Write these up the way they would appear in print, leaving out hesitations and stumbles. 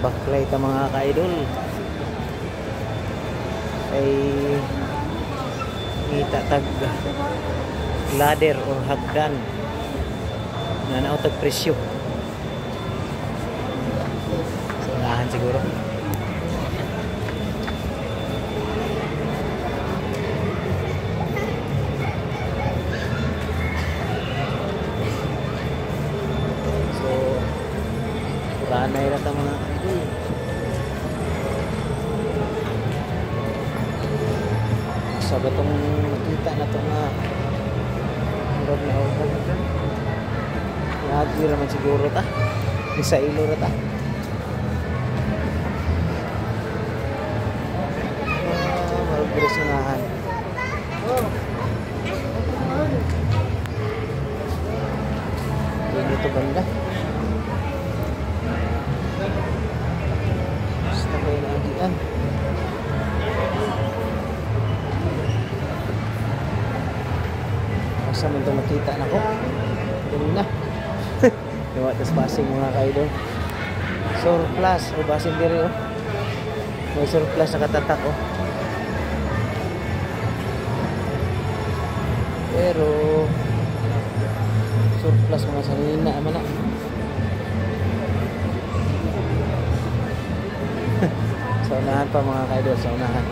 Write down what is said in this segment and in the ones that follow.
Baklay ta mga ka-idol. Ay ngita tag ladder or hagdan na nao tag presyo. Sa unahan siguro. So ranay ra ta mga idol. Sa batong nakita na ito nga murag na order. Lagi raman siguro ta. Sa ilo ra ta. Murag diri sa unahan. Dito banda. Basta kayo naagian. Asa man ito makita na ko. Ganun na. Gawa tas basing mga ka-idol. Surplus. O basing diri oh. May surplus na katatak oh. Pero surplus mga sanina man na. Sa unahan pa mga ka-idol. Sa unahan.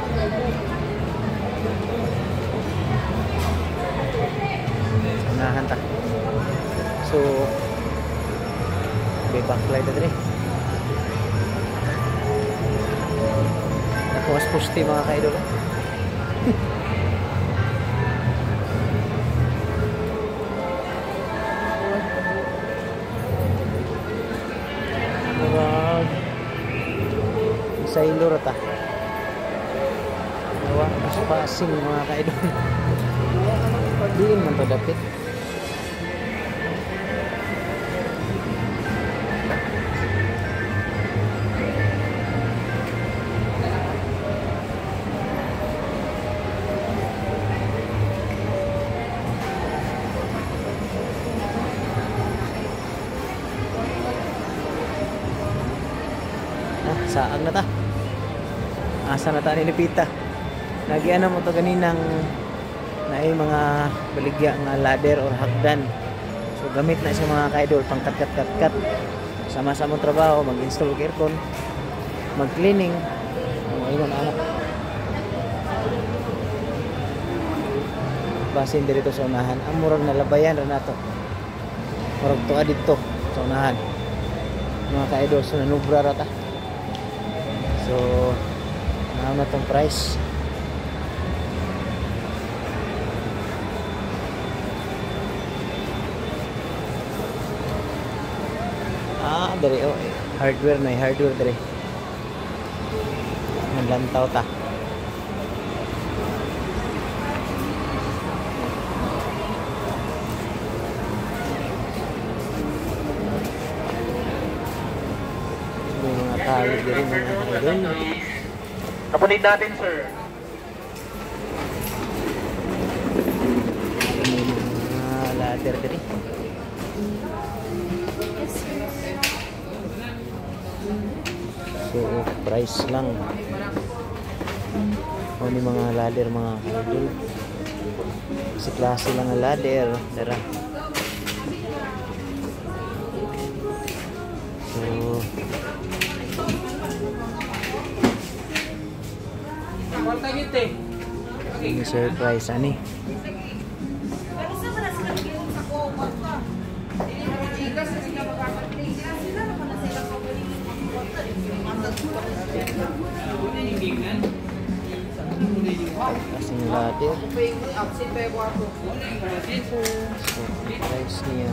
Unahan ta. So may backlight na diri. Ako as poste mga ka-idol. Murag sa ilo ra ta. Nawa mas passing mga ka-idol. Diin man to dapit. Saag na ta. Asa na ta ni Lupita. Nagian mo to ganinang naay mga baligya nga ladder or hagdan. So gamit na sa mga ka-idol pang kat-kat-kat-kat. Sama sa among trabaho, mag-install og aircon, mag-cleaning, mga ingon ana. Basin diri to sa unahan. Ang murag nalabayan ra nato. Murag tuwa didto sa unahan. Mga ka-idol, so nanubra ra ta. So, ano na itong price? Ah, dere oh, hardware na, hardware dere. Naglantaw ta. May mga tali dere mga idol. Kapunit natin, sir. May mga ladder dere. So, price lang. O ni mga ladder mga idol. Si klase lang ang ladder. Dara. So, ini surprise ani. Kasing ladder. So, price niya.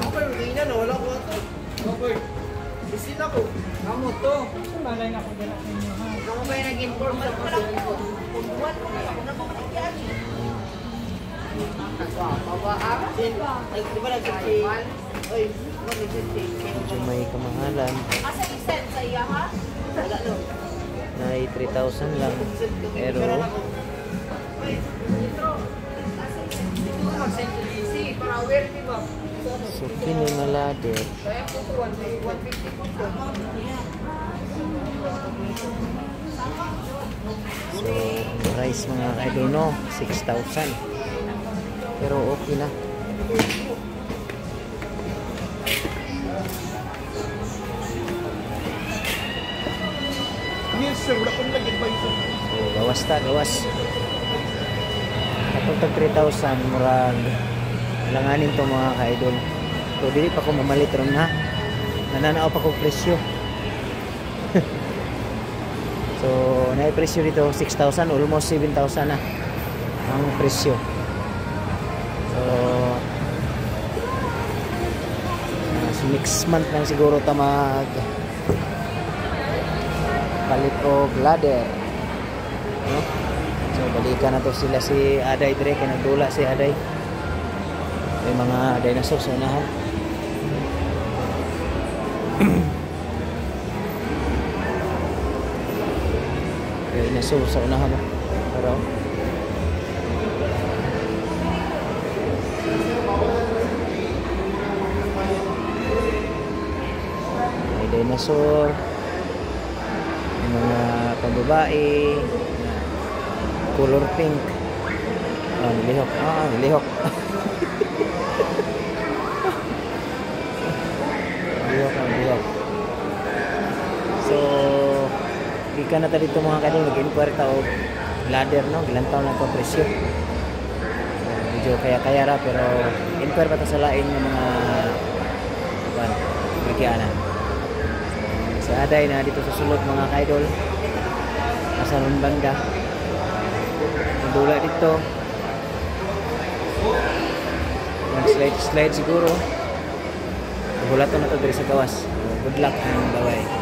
Medyo may kamahalan. Na 3,000 lang. Pero so kini nga ladder. So, ang price, mga idol, no, 6,000. Pero okay na. Yes sir, wala kong nag-advise. So, gawas ta, gawas. Katong tag 3,000, murag langanin to, mga ka-idol. So, dili pa ko mamalit ron ha. Nananaw pa ko presyo. So, naay presyo dito 6,000, almost 7,000 na ang presyo. So, so next month lang siguro ta mag palit og ladder. No? So balikan na to sila si Aday dire kay nagdula si Aday. May mga dinosaur sa unahan. May dinosaur sa unahan, no? Pero may dinosaur, may mga pambabae na color pink. Ah, nilihok. Ah, nilihok. Nilihok, ah, nilihok. So, gikan na ta dito, mga kadol, nag-inquire ta og ladder, no, gilantaw na to presyo. So, medyo kaya-kaya ra pero inquire pa ta sa lain ng mga kuan, bigyan. So, si Aday na dito sa sulod, mga kaidol. Nasa ron banda. Nagdula dito. Mag slide slide siguro. Hulaton na to diri sa gawas. Good luck and bye-bye.